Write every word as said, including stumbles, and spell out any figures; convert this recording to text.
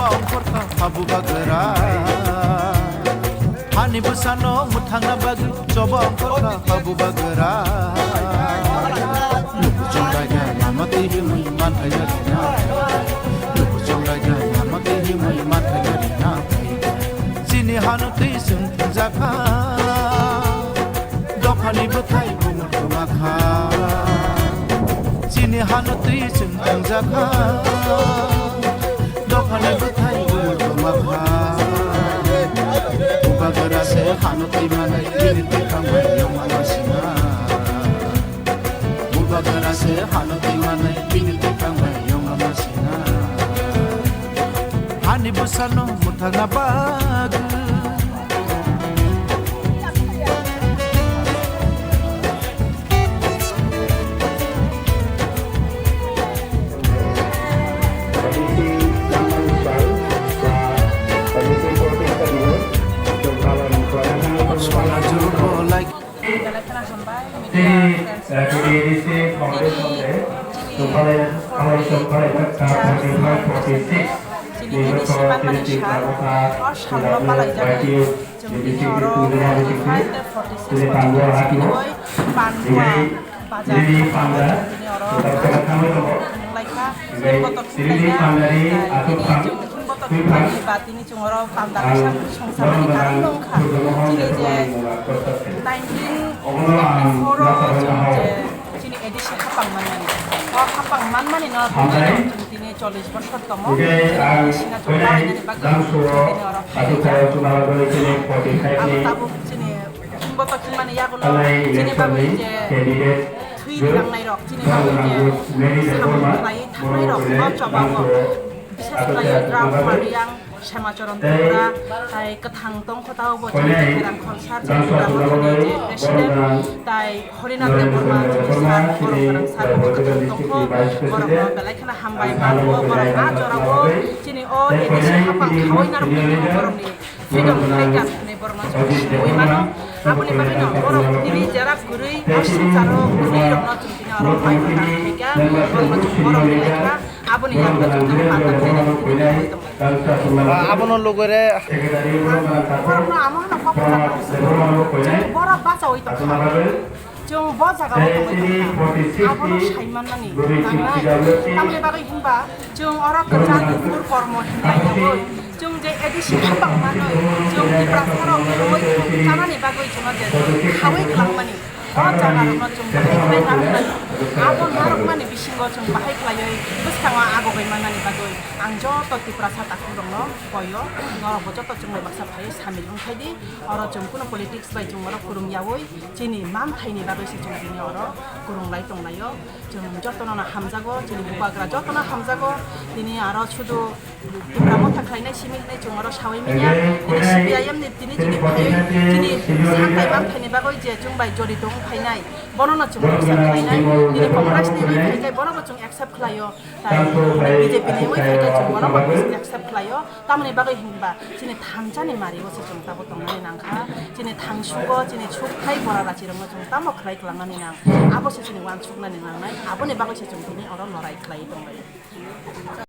Ongkhorkha ha bubagra. Hani bwsano mwthangna bagwi choba ongkhorkha ha bubagra. Lukuchung raida lama twi himwi manthai rina. Lukuchung raida lama twi himwi manthai rina. Chini hano twi chwng thangjakha. Dophani bwthai bumung kwmakha. Chini hano twi chwng thangjakha. Dophani bwthai bumung kwmakha. Bubagra se hano twi manai bini twi thangbai yongma sina. Bubagra se hano twi manai bini twi thangbai yongma sina. Hani bwsano mwthangna bagwi. Belai kheno hambai, media friends. Chini, eh, T D A D C Foundation de, chini chwng palai, palai, chwng palai, forty-five, forty-six. Chini A D C manmani sal, o salno palai jani. Chwng tini oro forty-five tei forty-six bosor chini oi Pandua bazar tini oro lai kha, chwng kotor khlai kha. Tini chwng kotor khlai ba tini chwng oro panda kaisa songsa mani karon wng kha. Chini je nineteen fifty-four o chwng je chini A D C hapang manmani. O hapang manmani no tini chwng tini chollish bosor tomo. Chini A D C no chwng palainani bagwi chwng tini oro phai kha. Abo tabuk chini botok himani yagulo chini bagwi je thwi thangnai rok, chini bagwi je samung khlaiwi thangnai rok, o choba o. Bishes khlaiwi Ram Phariyang, Semacharan Tripura, tai kwthang tongkho tao bo chini Kerang Kholsar, chini Tripura Mothani je President, tai Horinath Debbarma, chini sir, Borok Kerang sir, bo kwthang tongkho, borokno belai kheno hambai, ma rwo, borok a jorao chini o A D C hapang thawi narwknai borokni freedom fighters hinwi borokno chwng siniwi mano. Aboni bagwino borok tini jera kwrwi, o swngcharo kwrwirokno chwng tini oro mai kwthang khaikha, borokno chwng borok belai kha. Aboni yakno chwng tamo panda khainani tini kwrwi tongo. Abono logoi re. Borokno amo hano kok kwchak mano. Chwng borok bachaui tongkha. Chwng bo jagao tongwi tongkha. Abono sai manmani nangnai. Tamoni bagwi hinba chwng oro kwchak kuphur kormo hinlai yogwi. Chwng je A D C hapang manwi chwng Tiprasarok wngwi chanani bagwi chwngno je chwng khaui kwlangmani. O jagarokno chwng bahai khlai narwknani, abo narwkmani bisingo chwng bahai khlaiwi bwskango agogwi mannani bagwi ang joto Tiprasa takhukrokno koio, norokbo joto chwngno baksa phaiwi samil wngkhaidi. Oro chwng kunu politics bai chwng oro kwrwng yaui chini manthaini bagwi se chwng tini oro kwrwng lai tonglaio. Chwng jotono hamjago, chini bubagra jotono hamjago, tini aro sudu Tipra Motha khlainai simi hinwi chwng oro saui manya. Tini C P I M ni tini chini phaiwi chini sakai manthaini bagwi je chwng bai jorito wng phainai, bonono chwng baksa khlainai. Tini Congress ni wngwi phaikhe bonobo chwng accept khlaio. Tai B J P ni wngwi phaikhe chwng bonobo accept khlaio. Tamoni bagwi hinba chini thangsani mario se chwng tabuk tongnani nangkha. Chini thangsugo chini sukthai bora rachirokno chwng tamo khlai kwlangnani nang. Abo se chini uansuknani nangnai. Aboni bagwi se chwng tini oro lorai khlaiwi tonglaio.